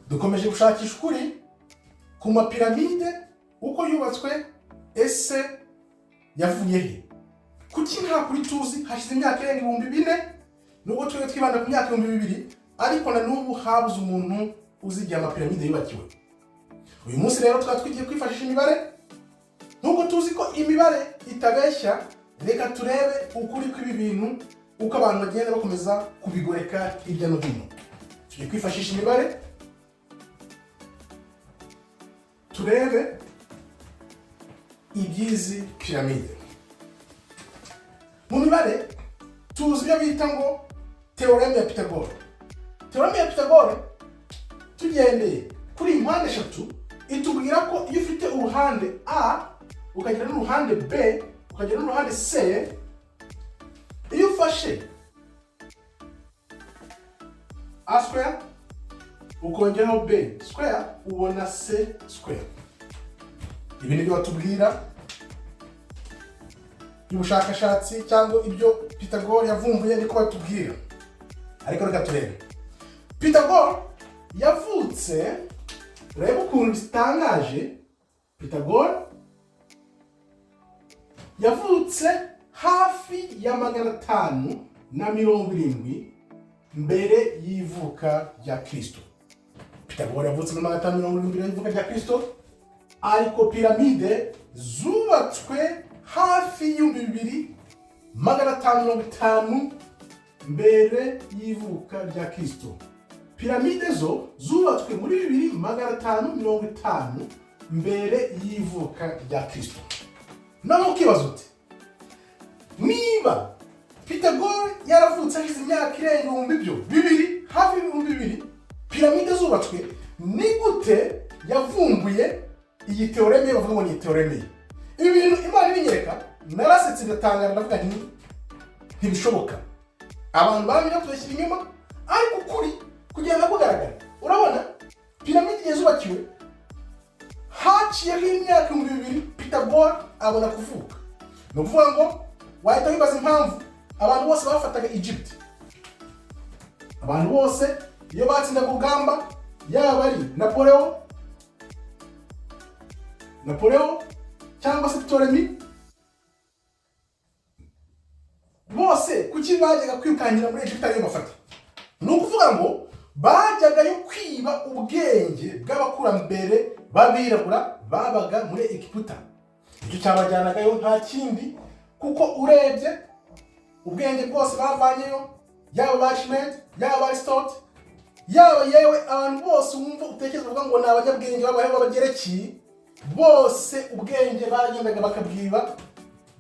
Dukomeje gushakisha ukuri ku mapiramide, uko yubatswe. Ese yavuye he? Kuki nta kuri tuzi? Hashize imyaka irenga 4000, nubwo twe twibanda ku myaka 2000, ariko na n'ubu habuze umuntu uzi igihe amapiramide yubakiwe. Uyu munsi rero tukaba tugiye kwifashisha imibare, nk'uko tuzi ko imibare itabeshya. Reka turebe ukuri kw'ibi bintu, uko abantu bagenda bakomeza kubigoreka hirya no hino. Tugiye kwifashisha imibare turebe iby'izi piramide. Mu mibare tuzi ibyo bita ngo théorème ya Pythagore. Théorème ya Pythagore, tugendeye kuri iyi mpande eshatu, itubwira ko iyo ufite uruhande A, ukagira n'uruhande B, ukagira n'uruhande C, iyo ufashe A square ukongeraho B square, ubona C square. Ibi nibyo batubwira by'ubushakashatsi cyangwa ibyo Pythagore yavumbuye, niko batubwira. Ariko reka turebe. Pythagore yavutse, urebe ukuntu bitangaje, Pythagore yavutse hafi ya 570 mbere y'ivuka rya Kristo. Pythagore yavutse muri 570 mbere y'ivuka rya Kristo, ariko piramide zubatswe hafi y'2550 mbere y'ivuka rya Kristo. Piramide zo zubatswe muri 2550 mbere y'ivuka rya Kristo. Noneho ukibaza uti: niba Pythagore yaravutse hashize imyaka irenga ibihumbi byo bibiri, hafi y'2000, piramide zubatswe, ni gute yavumbuye iyi théorème bavuga ngo ni théorème ye? Ibi bintu Imana ibinyereka, narasetse, ndatangara, ndavuga nti: "Ntibishoboka, abantu bamenya batubeshya ibinyoma." Ariko ukuri kugenda kugaragara. Urabona piramide igihe zubakiwe, haciyeho imyaka 2000 Pythagore abona kuvuka. Ni ukuvuga ngo wahita wibaza impamvu abantu bose bafataga Egypt. Abantu bose iyo batsindaga urugamba, yaba ari Napoleon cyangwa se Ptolemy, bose kuki bajyaga kwirukankira muri Egypt, ariyo bafata? Ni ukuvuga ngo bajyagayo kwiba ubwenge bw'abakurambere b'abirabura babaga muri Egiputa. Icyo cyabajyanagayo nta kindi, kuko urebye ubwenge bwose bavanyeyo, yaba ba Archimede, yaba Aristote, yaba yewe abantu bose wumva utekereza uvuga ngo ni abanyabwenge babayeho b'Abagereki, bose ubwenge baragendaga bakabwiba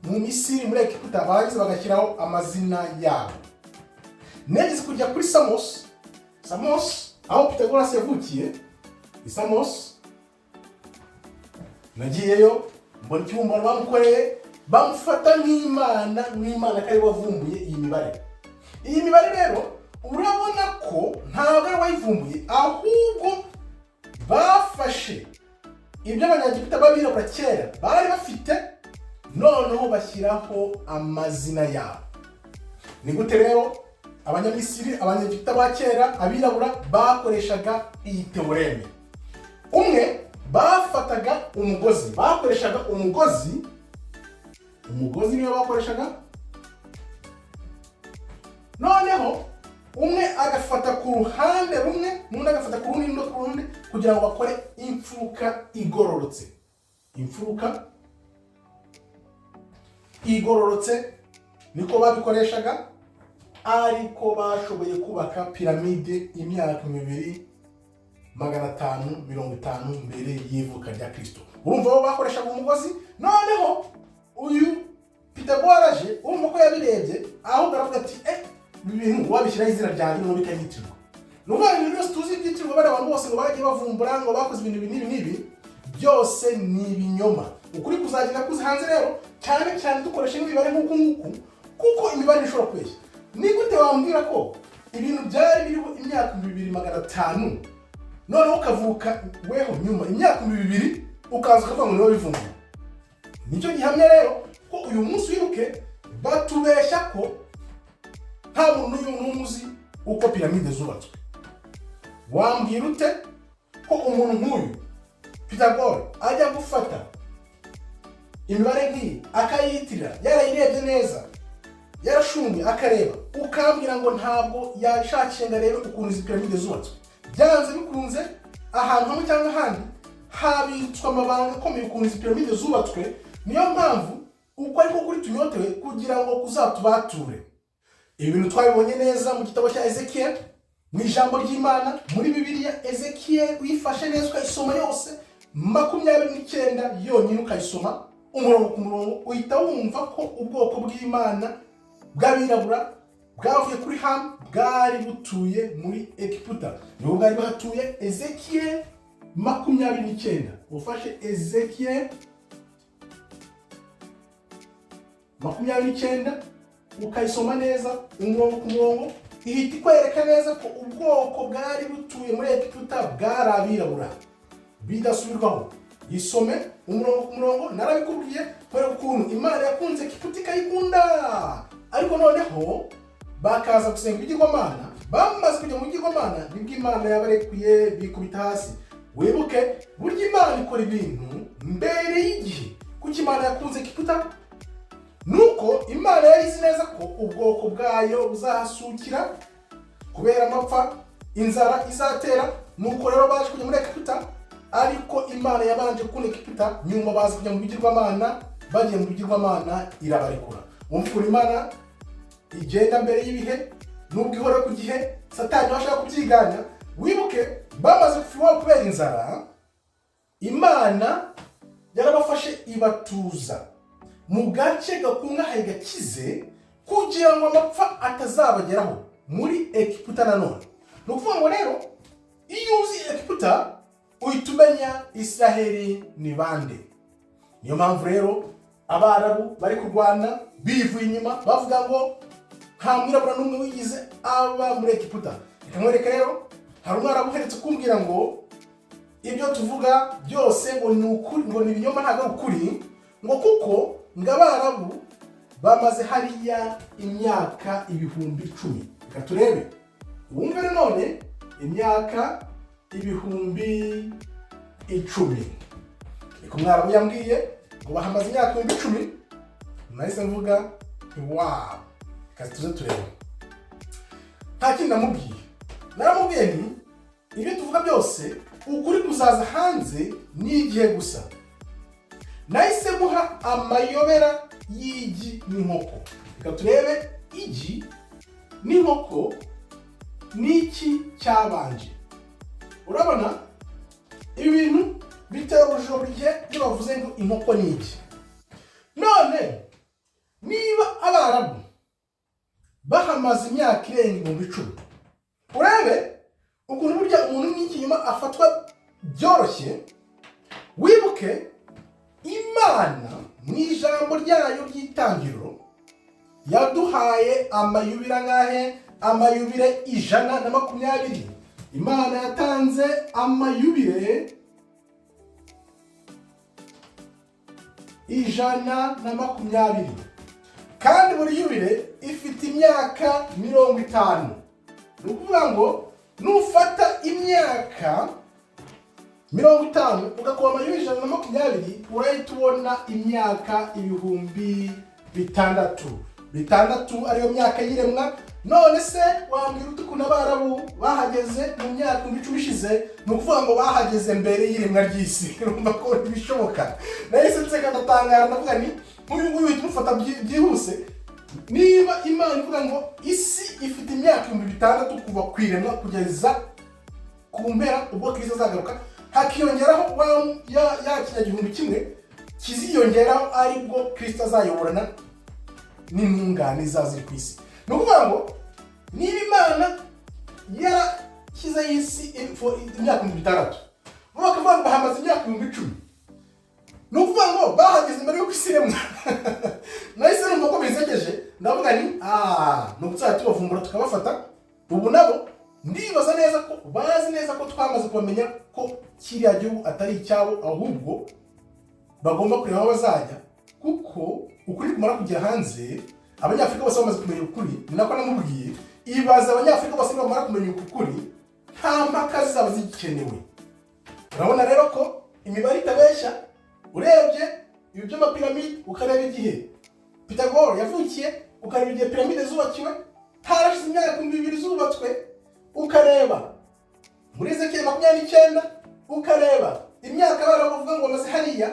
mu Misiri, muri Egiputa, barangiza bagashyiraho amazina yabo. Negeze kujya kuri Samos. Samos, aho Pythagoras yavukiye i Samos, nagiyeyo mbona ikibumbano bamukoreye, bamufata nk'imana, nk'imana ko ari we wavumbuye iyi mibare. Iyi mibare rero urabona ko ntabwo ari we wayivumbuye, ahubwo bafashe ibyo Abanyagiputa b'abirabura kera bari bafite, noneho bashyiraho amazina yabo. Ni gute rero Abanyamisiri, Abanyagiputa ba kera, abirabura bakoreshaga iyi théorème? Umwe bafataga umugozi, bakoreshaga umugozi, umugozi niyo bakoreshaga. Noneho umwe agafata ku ruhande rumwe, n'undi agafata ku rundi, n'undi ku rundi, kugira ngo bakore imfuruka igororotse. Imfuruka igororotse, niko babikoreshaga. Ariko bashoboye kubaka piramide imyaka 2550 mbere y'ivuka rya Kristo. Urumva bo bakoreshaga umugozi. Noneho uyu Pythagore aje, urumva ko yabirebye, ahubwo aravuga ati: "Eh, ibi bintu wabishyiraho izina ryanjye, noneho bikanyitirwa." Ni ukuvuga ibintu byose tuzi byitirirwa bariya abantu bose ngo bagiye bavumbura, ngo bakoze ibintu ibi n'ibi n'ibi, byose ni ibinyoma. Ukuri kuzagenda kuza hanze rero, cyane cyane dukoresha imibare nk'uku nguku, kuko imibare ntishobora kubeshya. Ni gute wambwira ko ibintu byari biriho imyaka 2500, noneho ukavuka weho nyuma imyaka 2000, ukaza ukavuga ngo niwe wabivumbuye? Nicyo gihamya rero ko uyu munsi, wibuke, batubeshya ko nta muntu n'uyu n'umwe uzi uko piramide zubatswe. Wambwira ute? Ko umuntu nk'uyu Pythagore ajya gufata imibare nk'iyi akayiyitirira, yarayirebye neza, yarashumye akareba, ukambwira ngo ntabwo yashakiye ngo arebe ukuntu izi piramide zubatswe? Byanze bikunze, ahantu hamwe cyangwa ahandi habitswe amabanga akomeye ukuntu izi piramide zubatswe. Niyo mpamvu uko ariko kuri tunyotewe kugira ngo kuzatubature. Ibi bintu twabibonye neza mu gitabo cya Ezekiel, mu ijambo ry'Imana muri Bibiliya. Ezekiel uyifashe neza ukayisoma yose, 29 yonyine, ukayisoma umurongo ku murongo, uhita wumva ko ubwoko bw'Imana bw'abirabura bwavuye kuri Hamu bwari butuye muri Egiputa, nibo bwari bahatuye. Ezekiel 29, ufashe Ezekiel 29 ukayisoma neza umurongo ku murongo, ihita ikwereka neza ko ubwoko bwari butuye muri Egiputa bwari abirabura bidasubirwaho. Yisome umurongo ku murongo. Narabikubwiye kubera ukuntu Imana yakunze Egiputa ikayikunda, ariko noneho bakaza gusenga ibigirwamana. Bamaze kujya mu bigirwamana, nibwo Imana yabarekuye bikubita hasi. Wibuke, burya Imana ikora ibintu mbere y'igihe. Kuko Imana yakunze Egiputa, nuko Imana yari izi neza ko ubwoko bwayo buzahasukira kubera amapfa, inzara izatera. Nuko rero baje kujya muri Egiputa, ariko Imana yabanje kubona Egiputa, nyuma baza kujya mu bigirwamana. Bagiye mu bigirwamana, irabarekura. Wumva ukuntu Imana igenda mbere y'ibihe, nubwo ihora ku gihe, Satani nawe ashaka kubyigana. Wibuke, bamaze gupfa iwabo kubera inzara, Imana yarabafashe ibatuza mu gace gakungahaye gakize kugira ngo amapfa atazabageraho muri Egiputa. Nanone ni ukuvuga ngo rero iyo uzi Egiputa uhita umenya Israheli ni bande. Niyo mpamvu rero Abarabu bari kurwana bivuye inyuma bavuga ngo nta mwirabura n'umwe wigize aba muri Egiputa. Reka nkwereke rero, hari umwarabu uherutse kumbwira ngo ibyo tuvuga byose ngo ni ukuri, ngo ni ibinyoma, ntabwo ari ukuri, ngo kuko ngo Abarabu bamaze hariya imyaka 10,000. Reka turebe, wumve none, imyaka 10,000. Reka, umwarabu yambwiye ngo bahamaze imyaka 10,000. Nahise mvuga nti: "Wow, reka tuze turebe." Nta kindi namubwiye, naramubwiye nti: "Ibyo tuvuga byose ukuri kuzaza hanze, ni igihe gusa." Nahise muha amayobera y'igi n'inkoko. Reka turebe, igi n'inkoko n'iki cyabanje? Urabona ibi bintu bitera urujijo buri gihe iyo bavuze ngo inkoko ni igi. None niba Abarabu bahamaze imyaka irenga 10,000, urebe ukuntu burya umuntu n'ikinyoma afatwa byoroshye. Wibuke Imana mu ijambo ryayo ry'itangiriro yaduhaye amayubire angahe? Amayubire 120. Imana yatanze amayubire 120, kandi buri yubire ifite imyaka 50. Ni ukuvuga ngo nufata imyaka 50 ugakuba amayubire 120, urahita ubona imyaka 6000, bitandatu, ariyo myaka y'iremwa. None se wambwira ute ukuntu Abarabu bahageze mu myaka 10,000 ishize? Ni ukuvuga ngo bahageze mbere y'iremwa ry'isi. Urumva ko ntibishoboka. Nahise nseka, ndatangara, ndavuga ni nk'uyu nguyu uhita umufata byihuse. Niba Imana ivuga ngo isi ifite imyaka 6000 kuva ku iremwa kugeza ku mpera ubwo Kristo azagaruka, hakiyongeraho ya kinyagihumbi kimwe kiziyongeraho aribwo Kristo azayoborana n'intungane zaba ziri ku isi, ni ukuvuga ngo niba Imana yarashyizeho isi imyaka 6000, bo bakavuga ngo bahamaze imyaka 10,000, ni ukuvuga ngo bahageze mbere y'uko isi iremwa. Nahise numva ko bisekeje, ndavuga ni ni ukuzajya tubavumbura tukabafata. Ubu nabo ndibaza neza ko bazi neza ko twamaze kubamenya, ko kiriya gihugu atari icyabo, ahubwo bagomba kureba aho bazajya, kuko ukuri kumara kujya hanze, Abanyafurika bose bamaze kumenya ukuri. Ni nako namubwiye. Ibaza, Abanyafurika bose nibamara kumenya uku kuri, nta mpaka zizaba zigikenewe. Urabona rero ko imibare itabeshya. Urebye ibi by'amapiramide, ukareba igihe Pythagore yavukiye, ukareba igihe piramide zubakiwe, harashize imyaka 2000 zubatswe, ukareba muri Ezekiyeli 29, ukareba imyaka abana bavuga ngo bamaze hariya,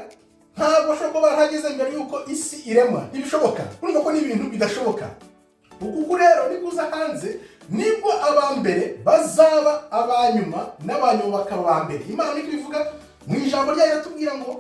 ntabwo bashobora kuba barahageze mbere y'uko isi iremwa. Ntibishoboka. Urumva ko ni ibintu bidashoboka. Uku rero nikuza hanze, nibwo aba mbere bazaba abanyuma n'abanyuma bakaba aba mbere. Imana niko ibivuga mu ijambo ryayo, iratubwira ngo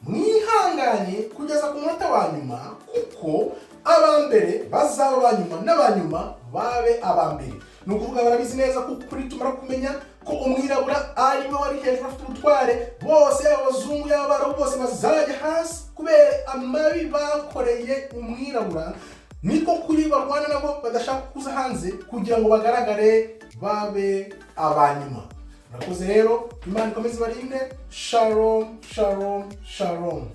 mwihanganye kugeza ku munota wa nyuma, kuko aba mbere bazaba abanyuma n'abanyuma babe aba mbere. Ni ukuvuga barabizi neza ko kuri tumara kumenya ko umwirabura ari we wari hejuru afite ubutware, bose, yaba abazungu, yaba abarabu, bose bazajya hasi kubera amabi bakoreye umwirabura. Niko kuri barwana nabo badashaka kuza hanze kugira ngo bagaragare babe abanyuma. Murakoze rero, Imana ikomeze ibarinde. Shalom, shalom, shalom.